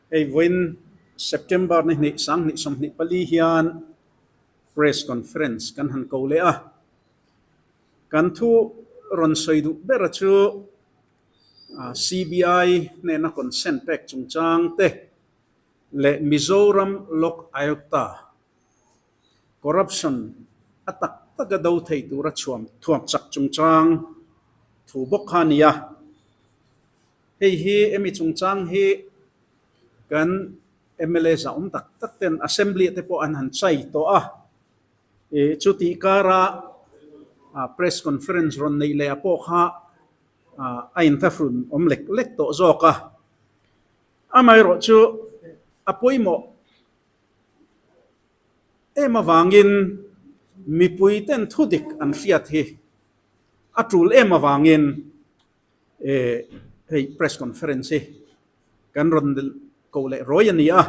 Hei vawiin September ni hnih 2024 hian press conference kan han ko leh a. Kan thu rawn sawi duh ber chu CBI hnena consent pek chungchang te leh Mizoram Lok Ayukta corruption a tak taka do thei tura chhuam thuam chak chungchang thu bawk kha a ni a. Hei hi hemi chungchang hi kan mla zah awm tak tak ten assembly te pawh an han chai tawh a. Ih chutih kara press conference rawn neih leh ah pawh kha a inthlahrun awm lek lek tawh zawk a. Amaherawh chu a pawimawh em avangin mipui ten thudik an hriat hi a tul em avangin hei press conference hi kan rawn ko leh rawi a ni a,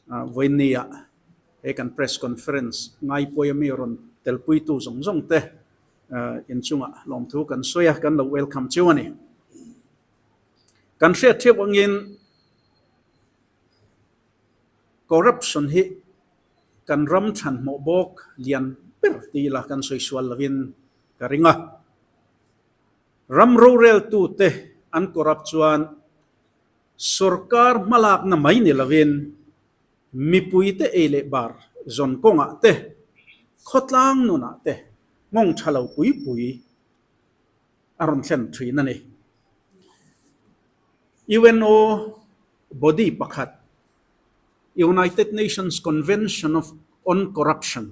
vawiinnia he kan press conference ngaipawia mi rawn telpuitu zawng zawng te inchungah lawmthu kan sawi a, kan lo welcome cheu a ni. Kan hriat theuh angin corruption hi kan ram chhanhmawh bawk lian ber ti ila kan sawi sual lovin ka ring a. Ram roreltute an corrupt chuan sorkar hmalakna mai ni lovin mipuite ei leh bar zawn kawngah te, khawtlang nunah te nghawng tha lo pui pui a rawn thlen thin a ni. UNO body pakhat, United Nations Convention of on Corruption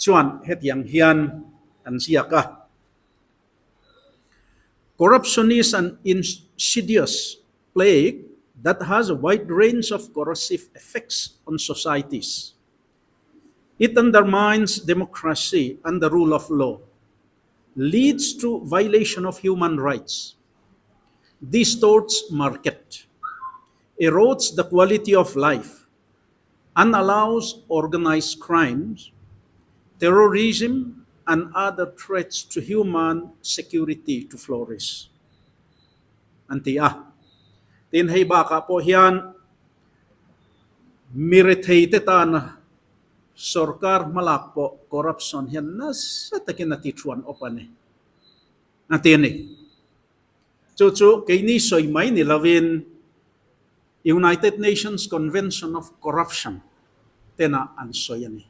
chuan hetiang hian an ziak a, Corruption is an insidious plague that has a wide range of corrosive effects on societies. It undermines democracy and the rule of law, leads to violation of human rights, distorts market, erodes the quality of life, and allows organized crimes, terrorism and other threats to human security to flourish. An ti a. Tin, hei bakah pawh hian mi retheite tana sorkar hmalak pawh corruption hian nasa takin a ti thuan awp a ni. A ti a ni. Chu chu keini sawi mai ni lovin United Nations Convention of Corruption tena an sawi a ni.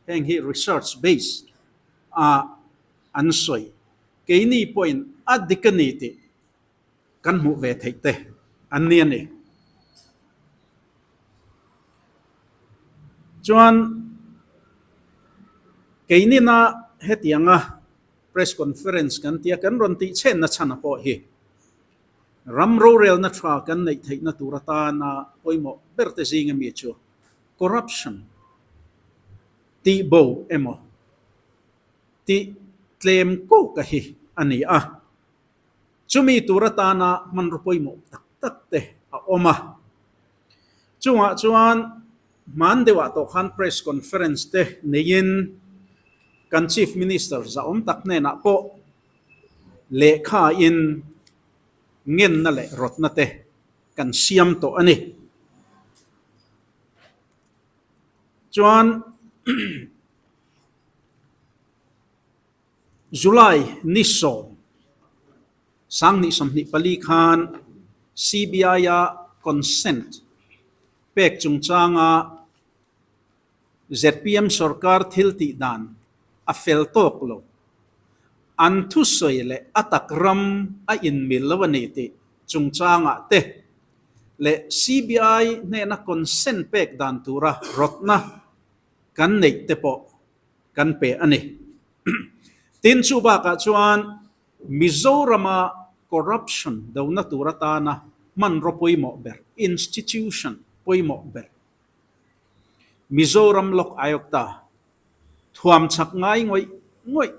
Heng hi research based a an sawi. Keini pawhin a dik a ni tih kan hmuh ve theih te an ni a ni. Chuan keinina hetianga press conference kan tia kan rawn tih chhenna chhan a pawh hi ram rorelna tha kan neih theihna tur atana pawimawh ber te zinga mi chu corruption tih bo emaw tih tlem kawk a hi a ni a. Chumi tur atana hmanraw pawimawh tak tak te a awm a. Chungah chuan hman deuhah tawh khan press conference te neiin kan Chief Minister zahawm tak hnenah pawh lehkhain ngenna leh rawtna te kan siam tawh a ni. Chuan July ni 10, 2024 khan CBI-a consent pek chungchanga zpm sorkar thil tih dan a fel tawk lo. An thusawi leh a tak ram a inmil lo a ni tih chungchangah te leh CBI hnena consent pek dan tura rawtna kan neih te pawh kan pe a ni. Tin, chu bakah chuan Mizorama corruption dona tur atana hmanraw pawimawh ber, institution pawimawh ber, Mizoram Lok Ayukta thuam chak ngai ngawih ngawih,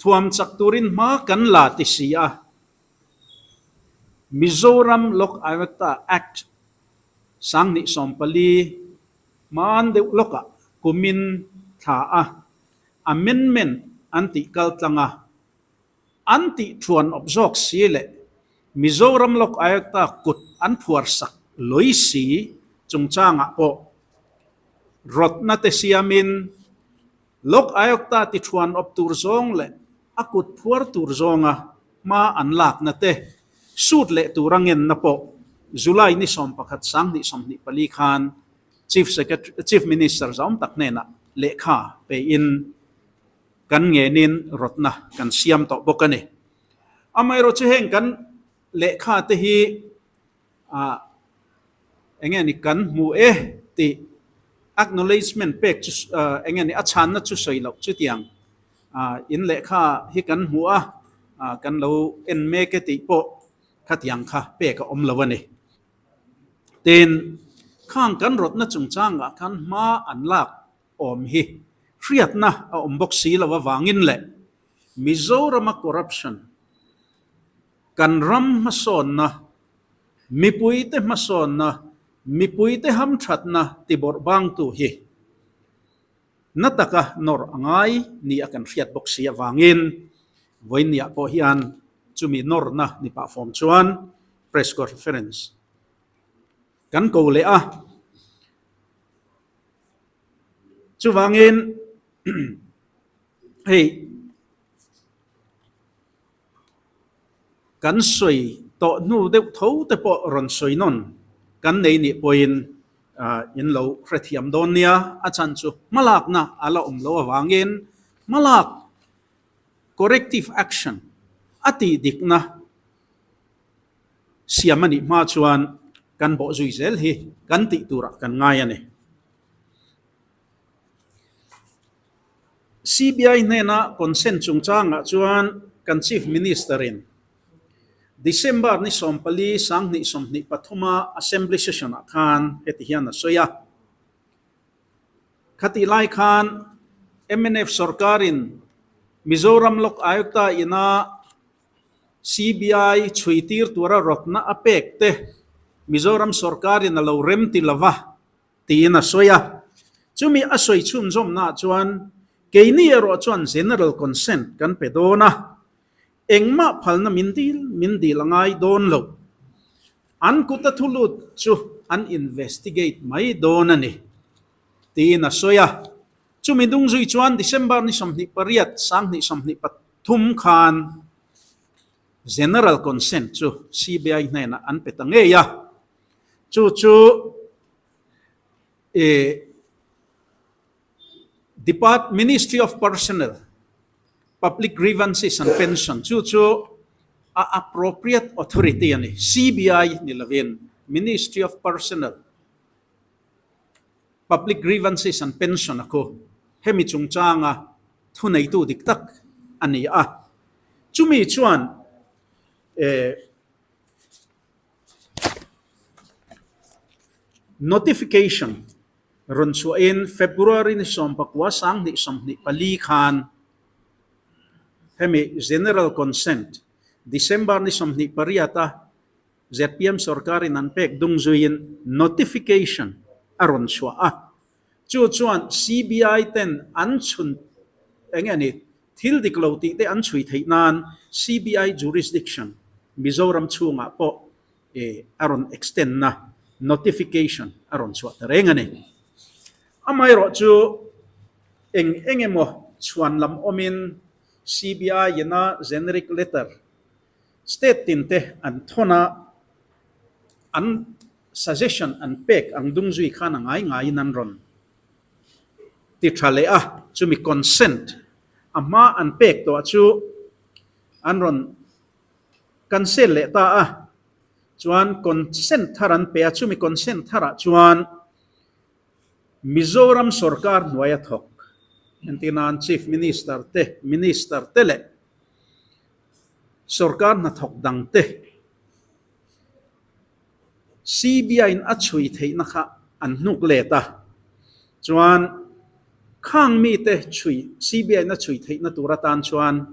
thuam chak turin hma kan la ti si a, Mizoram Lok Ayukta Act 2014, Hmaan deuh lawkah kumin thla a amendment an tih kal tlang a, an tih thuan awp zawk si leh Mizoram Lok Ayukta kut an phuar sak Loisi chungchangah pawh rawtna te siamin Lok Ayukta ti thuan awp tur zawng leh a kut phuar tur zawnga hma an lakna te sut leh tura ngenna pawh July ni 11 2024 khan Chief Secretary Chief Minister zaum tak hnenah lehkha pein kan ngenin rawtna kan siam tawh bawk a ni. Amaherawhchu heng kan lehkha te hi ah eng nge ni kan hmu e tih acknowledgement pek chu eng nge ni a chhanna chu sawi loh chutiang ah in lehkha hi kan hmu a ah kan lo en mek e tih pawh khatiang kha pek a awm lo a ni. Tin, khang kan rawtna chungchangah khan hma an lak awm hi hriatna a awm bawk si lo avangin leh Mizorama corruption Kan ram hmasawnna, mipuite hmasawnna, mipuite hamthatna tibawrh bangtu hi na taka nawr a ngai ni a kan hriat bawk si avangin vawiinniah pawh hian chumi nawrna ni pah fawm chuan press conference kan ko leh a. Chuvangin hei. Kan sawi tawh hnu deuh tho te pawh rawn sawi nawn kan nei nih pawhin in lo hrethiam dawn nia, a chhan chu hmalakna a la awm lo avangin hmalak, corrective action, a tih dikna siam a nih hma chuan kan bawh zui zel hi kan tih turah kan ngai a ni. CBI hnena consent chungchangah chuan kan Chief Minister-in December ni 14 2023-a Assembly Session-ah khan heti hian a sawi a. Khatih lai khan mnf sorkarin Mizoram Lok Ayukta ina CBI chhuitir tura rawtna a pek te Mizoram sorkarin a lo rem ti lova tiin a sawi a. Chumi a sawi chhunzawmnaah chuan keini erawh chuan general consent kan pe dawn a, engmah phalna min dil min dil a ngai dawn lo. An kuta thu lut chu an investigate mai dawn a ni, tiin a sawi a. Chumi dung zui chuan December ni 28, 2023 khan general consent chu CBI hnenah an pe ta ngei a. Chu chu eh Depart Ministry of Personnel, Public Grievances and Pension chu chu a appropriate authority a ni. CBI ni lovin Ministry of Personnel, Public Grievances and Pension a khu hemi chungchanga thuneitu dik tak a ni a. Chumi chuan eh Notification rawn chhuahin February ni 19 2024 khan hemi General Consent December ni 28 a zpm sorkarin an pek dung zuiin notification a rawn chhuah a. Chu chuan CBI ten an chhun eng nge ni thil dik lo tih te an chhui theih nan CBI jurisdiction Mizoram chhungah pawh a rawn extend na notification a rawn chhuah ta reng a ni. Amaherawh chu eng eng emaw chhuan lam awmin CBI ina generic letter state tin te an thawn a, an suggestion an pek ang dung zui khan a ngai ngaiin an rawn ti tha leh a, chumi consent a hma an pek tawh chu an rawn cancel leh ta a, chuan consent thar an pe a, chumi consent tharah chuan Mizoram sorkar hnuaia thawk entir nan Chief Minister te, Minister te leh sorkar hnathawk dang te CBI-in a chhui theihna kha an hnuk let a, chuan khang mite chhui CBI-in a chhui theihna tur atan chuan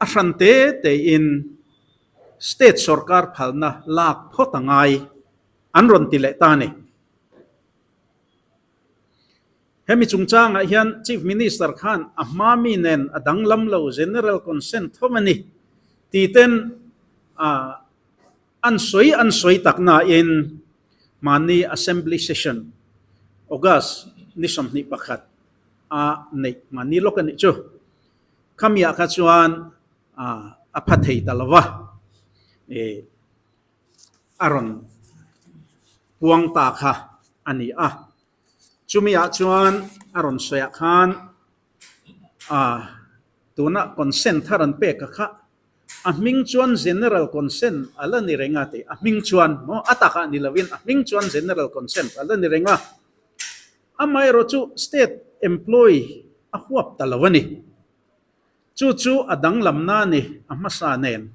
a hran te tein state sorkar phalna lak phawt a ngai an rawn ti leh ta a ni. Hemi chungchangah hian Chief Minister khan a hma mi nen a danglam lo, general consent thawm a ni tih ten a An sawi an sawi tak nain mahni Assembly Session August ni 21 a neih mahni lawk a nih chu. Khamiah kha chuan a pha thei ta lo va, a rawn puang ta kha a ni a. Chumiah chuan a rawn sawiah khan tuna consent thar an pek a kha A hming chuan General Consent a la ni reng a tih, a hming chuan maw, a takah ni lovin a hming chuan General Consent a la ni reng a. Amaherawh chu State employee a huap ta lo a ni. Chu chu a danglamna a ni a hmasa nen.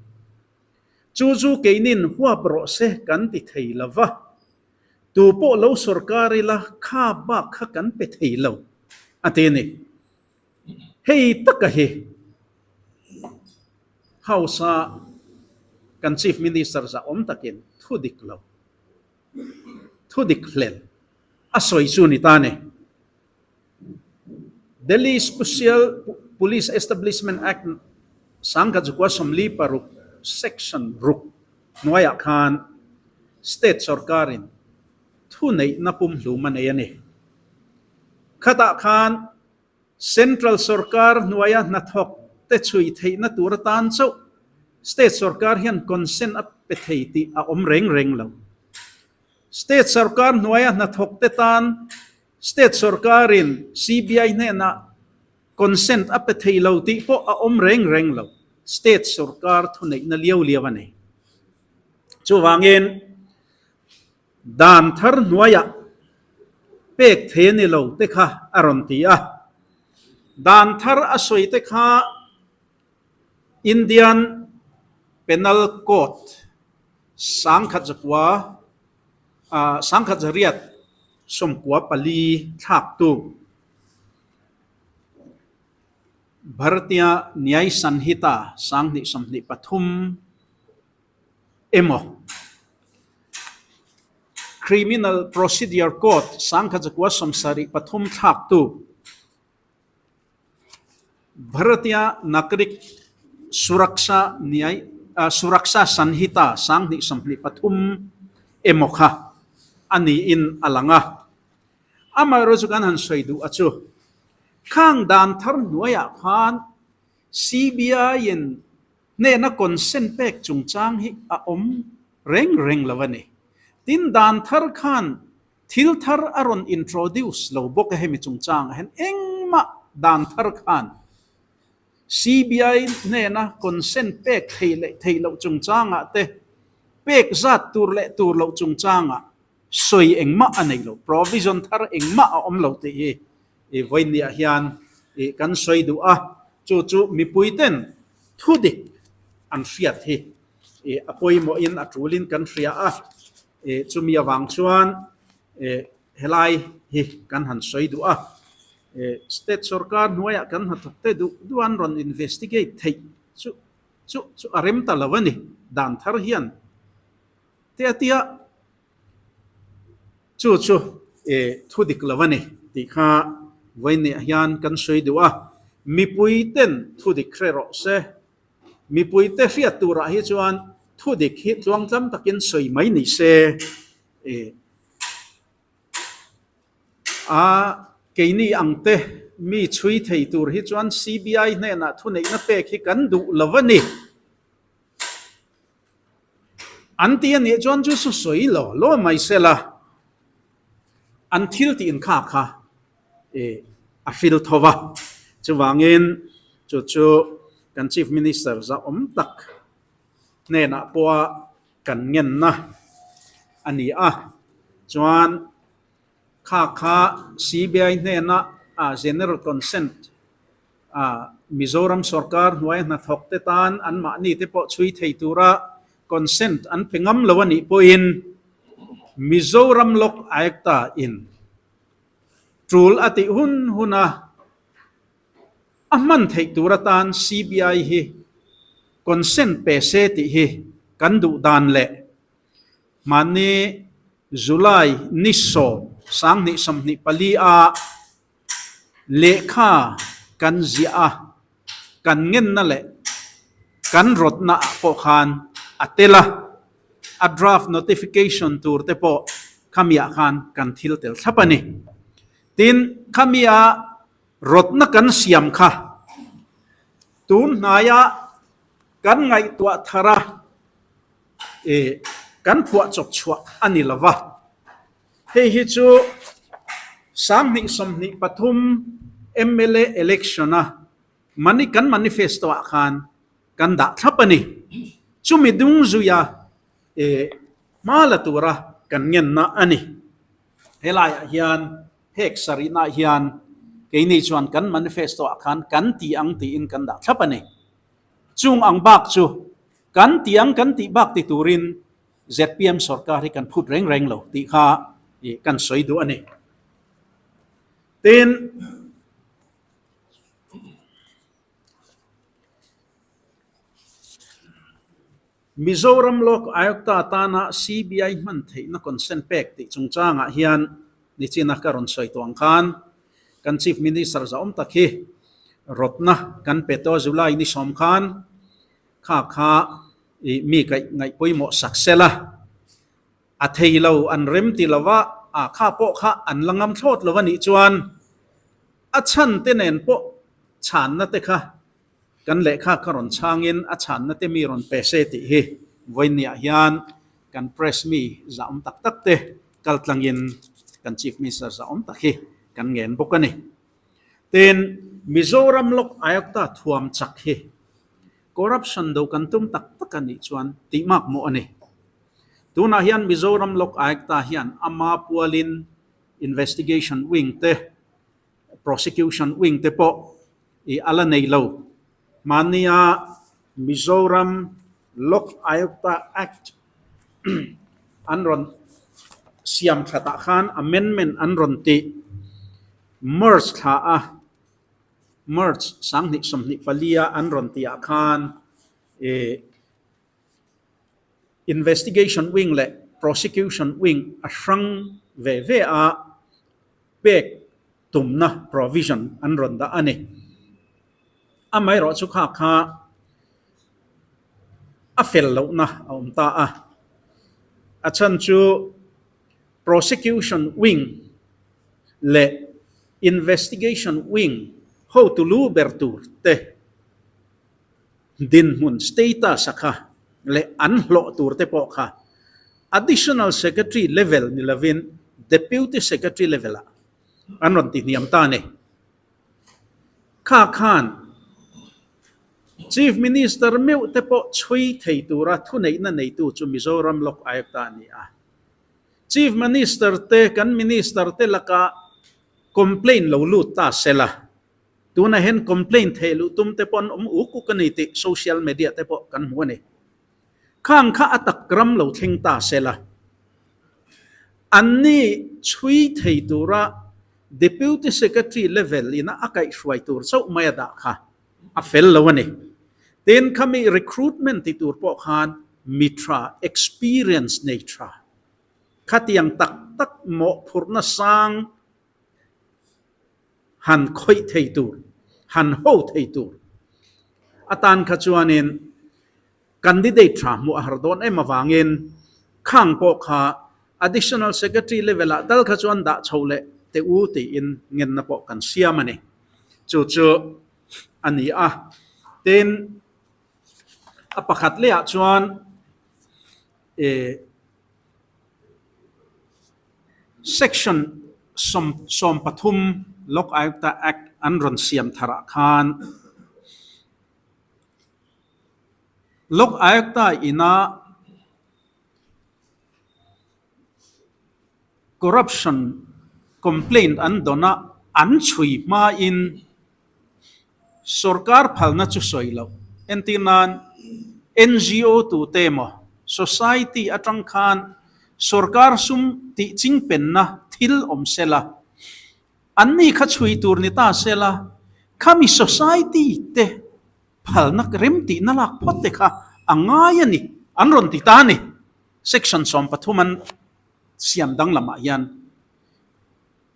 Chu chu keinin huap rawh se kan ti thei lo va, tu pawh lo sorkar ila kha bak kha kan pe thei lo a ti a ni. Hei taka hi House-a kan Chief Minister zahawm takin thu dik lo, thu dik hlel a sawi chu ni ta ni. Delhi Special Police Establishment Act 1946 Section ruk hnuaiah khan State sorkarin thu neihna pumhlum a nei a ni. Khatah khan Central sorkar hnuaia hnathawk te chhui theihna tur atan chauh State sorkar hian consent a pe thei tih a awm reng reng lo. State sorkar hnuaia hnathawk te tan State sorkarin CBI hnenah consent a pe thei lo tih pawh a awm reng reng lo. State sorkar thuneihna liau liau a nei. Chuvangin Dan thar hnuaiah pek thei a ni lo te kha a rawn ti a. Dan thar a sawi te kha Indian Penal Code 1009 1894 thlaktu Bharatiya Nyay Sanhita 2023 emaw Criminal Procedure Code 1973 thlaktu Bharatiya Nagrik Suraksha Nyay Suraksha Sanhita 2023 emaw kha a niin a lang a. Amaherawhchu kan han sawi duh a chu khang dan thar hnuaiah khan CBI-in Hnehna consent pek chungchang hi a awm reng reng lo a ni. Tin, dan thar khan thil thar a rawn introduce lo bawk a hemi chungchangah hian engmah dan thar khan CBI hnehna consent pek thei leh thei loh chungchangah te, pek zat tur leh tur loh chungchangah sawi engmah a nei lo, provision thar engmah a awm lo tih hi I vawinia hian i kan sawi duh a, chu chu mipuiten thu dik an hriat hi i a pawimawhin a tulin kan hria a, i chumi avang chuan i helai hi kan han sawi duh a, i state sorkar hnuaiah kan hnathawk te duh duh an rawn investigate theih chu chu chu a rem ta lo a ni, dan thar hian te a tia. Chu chu e thu dik lo a ni tih kha vawiinniah hian kan sawi duh a, mipui ten thu dik hre rawh se. Mipui te hriat turah hi chuan thu dik hi tluangtlam takin sawi mai ni se e a keini ang te mi chhui thei tur hi chuan CBI hnenah thuneihna pek hi kan duh lo a ni. An ti a nih chuan chu su sawi lo lo mai sela, an thil tih inkha kha a hril tho va. Chuvangin chu chu kan Chief Minister zahawm tak hnenah pawha kan ngenna a ni a. Chuan kha kha CBI hnena General Consent A Mizoram sorkar hnuaia hnathawk te tan anmahni te pawh chhui thei tura consent an pe ngam lo a nih pawhin Mizoram Lok Ayukta in tul a tih hun huna a hman theih tur atan CBI hi consent pe se tih hi kan duh dan leh mahni July ni 10 2024 a Lehkha kan ziah a, kan ngenna leh kan rawtna ah pawh khan a tel a. a draft notification tur te pawh khamiah khan kan thil tel thlap a ni. Tin, khamia rawtna kan siam kha tun hnaia kan ngaihtuah thar a, ih kan phuah chawp chhuah a ni lo va. Hei hi chu 2023 mla election a mani kan manifesto ah khan kan dah thlap a ni. Chumi dung zuia ih hma la tura kan ngenna a ni. Helaiah hian hek sarihnaah hian keini chuan kan manifesto ah khan kan ti ang tiin kan dah thlap a ni. Chung ang bak chu kan ti ang kan tih bak ti turin zpm sorkar hi kan phut reng reng lo tih kha kan sawi duh a ni. Tin, Mizoram Lok Ayukta tana CBI hman theihna consent pek tih chungchangah hian nichina ka rawn sawi tawh ang khan kan Chief Minister zahawm tak hi rawtna kan pe tawh July ni sawm khan kha kha i mi kaih ngaih pawimawh sak sela a thei lo an rem ti lova a kha pawh kha an la ngam thlawt lo a nih chuan a chhan te nen pawh chhanna te kha Kan lehkha kha rawn chhangin a chhanna te mi rawn pe se tih hi vawiinniah hian kan press mi zahawm tak tak te kal tlangin kan Chief Minister zahawm tak hi kan ngen bawk a ni. Tin, Mizoram Lok Ayukta thuam chak hi corruption do kan tum tak tak a nih chuan tih mak mawh a ni. Tunah hian Mizoram Lok Ayukta hian ama pualin investigation wing te, prosecution wing te pawh i a la nei lo. Mahnia Mizoram Lok Ayukta Act an rawn siam thatah khan amendment an rawn tih March thla a March 2024 a an rawn tih ah khan i Investigation wing leh Prosecution wing a hrang ve ve a pek tumna provision an rawn dah a ni. Amaherawhchu kha kha a fel lohna a awm ta a. A chhan chu Prosecution wing leh Investigation wing hotu lu ber tur te dinhmun status a kha leh an hlawh tur te pawh kha Additional Secretary level ni lovin Deputy Secretary level ah an rawn ti hniam ta a ni. Kha khan Chief Minister meuh te pawh chhui thei tura thuneihna neitu chu Mizoram Lok Ayukta a ni a. Chief Minister te kan Minister te laka complaint lo lut ta sela Tuna hian complaint theih luh tum te pawh an awm uk uk a ni tih social media te pawh kan hmu a ni. Khang kha a tak ram lo thleng ta se la, anni chhui thei tura Deputy Secretary level ina a kaihhruai tur chauh mai a dah kha a fel lo a ni. Tin, khami recruitment ti tur pawh khan mi tha, experience nei tha, khatiang tak tak mawhphurhna sang, han khawih thei tur, han ho thei tur atan kha chuanin candidate tha hmuh a har dawn em avangin khang pawh kha Additional Secretary level ah tal kha chuan dah chho leh teh u tiin ngenna pawh kan siam a ni. Chu chu a ni a. Tin, a pakhat leh ah chuan eh Section 13 Lok Ayukta Act an rawn siam tharah khan Lok Ayukta ina corruption complaint an dawn a, an chhui hmain Sorkar phalna chu sawi loh. Entir nan, NGO tute emaw, society atang khan sorkar sum tih chingpenna thil awm sela, anni kha chhui tur ni ta sela, khami society te phalna rem tihna lak phawt te kha a ngai a ni, an rawn ti ta a ni. Section 13 an siam danglamah hian.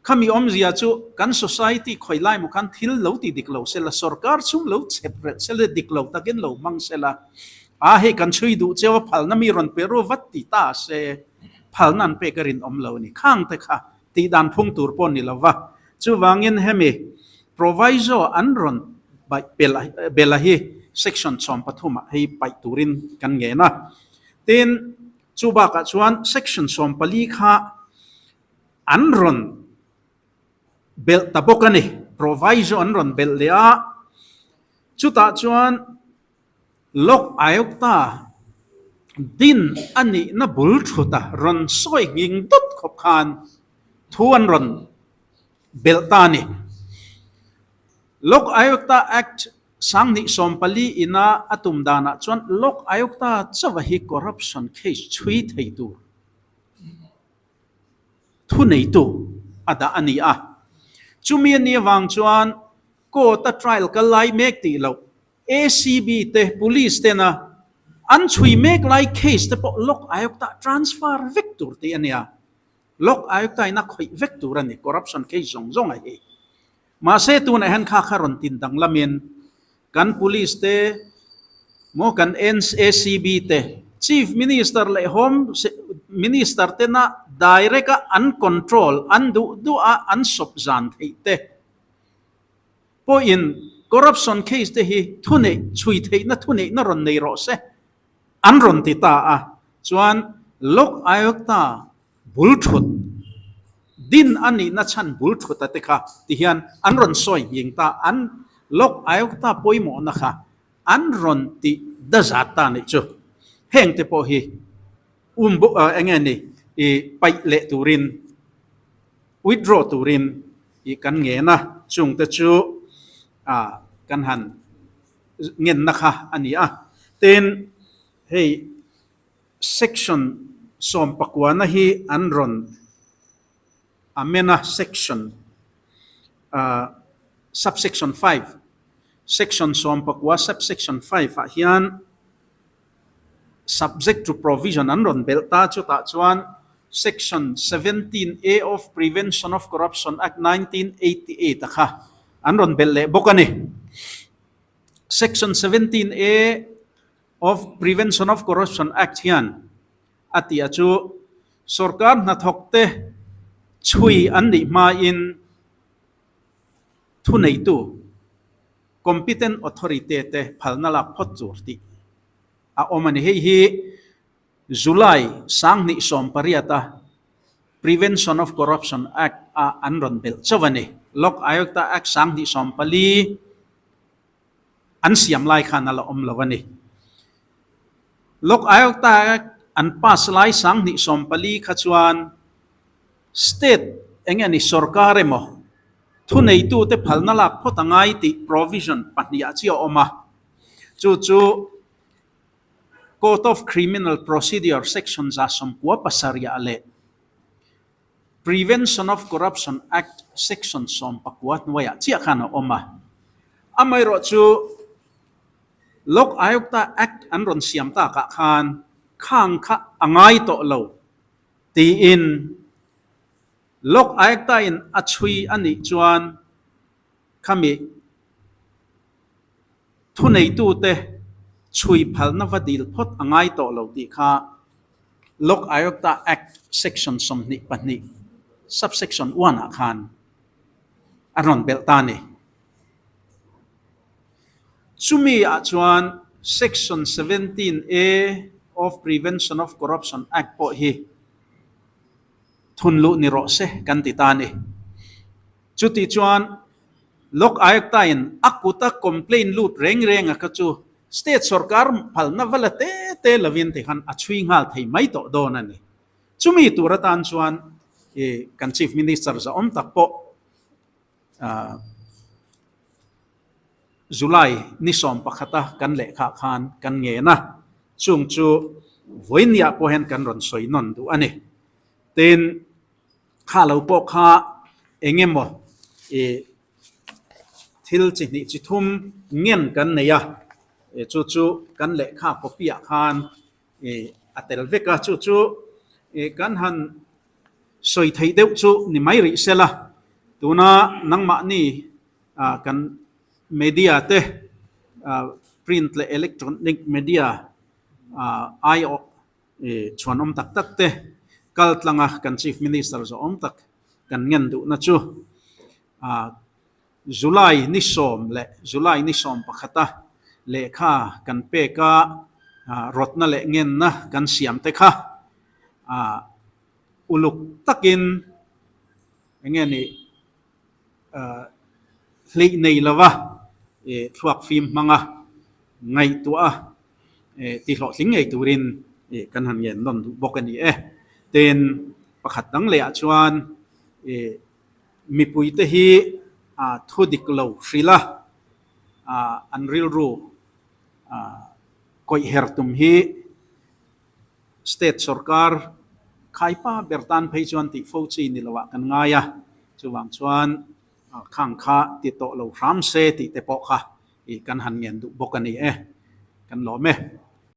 Khami awmzia chu kan society khawi lai maw khan thil lo ti dik lo sela, sorkar chhung lo chep relh sela, dik lo takin lo hmang sela. A hei kan chhui duh cheu a phalna mi rawn pe ru vat ti ta se phalna an pek a rinawm lo a ni. Khang te kha tih dan phung tur pawh ni lo va. Chuvangin hemi proviso an rawn bela hi section 13 ah hei paih turin kan ngen a. Tin, chu bakah chuan section 14 kha an rawn belh ta bawk a ni. Proviso an rawn belh leh a, chutah chuan Lok Ayukta din a nihna bul thuta rawn sawi nghing dawt khawp khan thu an rawn belh ta a ni. Lok Ayukta Act 2014 ina a tum danah chuan Lok Ayukta chauha hi corruption case chhui thei tur thuneitu a dah a ni a. Chumi a nih avang chuan court a trial kal lai mek tih loh ACB te police tena an chhui mek lai case te pawh Lok Ayukta transfer vek tur tih a nia. Lok Ayukta in a khawih vek tur a ni corruption case zawng zawng a hi. Mahse tunah hian kha kha rawn tin danglamin kan police te maw kan ACB te Chief Minister leh Home Minister tena direct a an control an duh duh a an sawp zan theih te pawhin corruption case te hi thuneih chhui theihna thuneihna rawn nei rawh se an rawn ti ta a, chuan Lok Ayukta bul thut din a nihna chhan bul thut a te kha ti hian an rawn sawi nghing ta, an Lok Ayukta pawimawhna kha an rawn ti dazat ta nih chu. Heng te pawh hi um eng nge ni i paih leh turin withdraw turin i kan ngen a, chungte chu kan han ngenna kha a ni a. Tin, hei section sawmpakuana hi an rawn amend a, section subsection 5, section 14 subsection 5 ah hian Subject to provision an rawn belh ta, chutah chuan Section 17A of Prevention of Corruption Act 1988 a kha an rawn belh leh bawk a ni. Section 17A of Prevention of Corruption Act hian a tih a chu sorkar hnathawkte chhui an nih hmain thuneitu competent authority te phalna lak phawt tur tih a awm a ni. Hei hi July 2018 a Prevention of Corruption Act a an rawn belh chauh a ni. Lok Ayukta Act 2014 an siam lai khan a la awm lo a ni. Lok Ayukta Act an pass lai 2014 kha chuan State eng nge ni sorkar emaw thuneitute phalna lak phawt a ngai tih provision pahnih ah chiah a awm a, chu chu Code of Criminal Procedure section 97 leh Prevention of Corruption Act section 19 hnuaiah chiah khan a awm a. Amaherawh chu Lok Ayukta Act an rawn siam takah khan khang kha a ngai tawh lo tiin Lok Ayukta-in a chhui a nih chuan khami thuneitute chhui phalna va dil phawt a ngai tawh lo tih kha Lok Ayukta Act section 22 subsection 1 ah khan a rawn belh ta a ni. Chumi ah chuan section 17A of Prevention of Corruption Act pawh hi thun luh ni rawh se kan ti ta a ni. Chuti chuan Lok Ayukta-in a kuta complaint lut reng reng a kha chu state sorkar phalna va la te te lovin ti khan a chhui nghal thei mai tawh dawn a ni. Chumi tur atan chuan kan Chief Minister zahawm tak pawh July ni 11 a kan lehkhah khan kan ngen a, chung chu vawinia pawh hian kan rawn sawi nawn duh a ni. Tin, kha lo pawh kha eng emaw ih thil chi hnih chi thum ngen kan nei a, chu chu kan lehkha copy ah khan ih a tel vek a, chu chu ih kan han sawi theih deuh chu ni mai rih se la, tuna nangmahni kan media te print leh electronic media. Aiawh chhuanawm tak tak te kal tlanga kan Chief Minister zawhawm tak kan ngen duhna chu July ni sawm leh July ni sawm pakhata lehkha kan pek a, rawtna leh ngenna kan siam te kha uluk takin enge ni hleih nei lova thluak fim hmanga ngaihtuah a ti hlawhtling ngei turin kan han ngen nawn duh bawk a ni e. Tin, pakhat dang lehah chuan mipuite hi thu dik lo hrilh a, an rilru kawih her tum hi State sorkar khaipa ber tan phei chuan tih fo chi ni loah kan ngai a, chuvang chuan khang kha ti tawh lo hram se tih te pawh kha kan han ngen duh bawk a ni e, kan lawm e.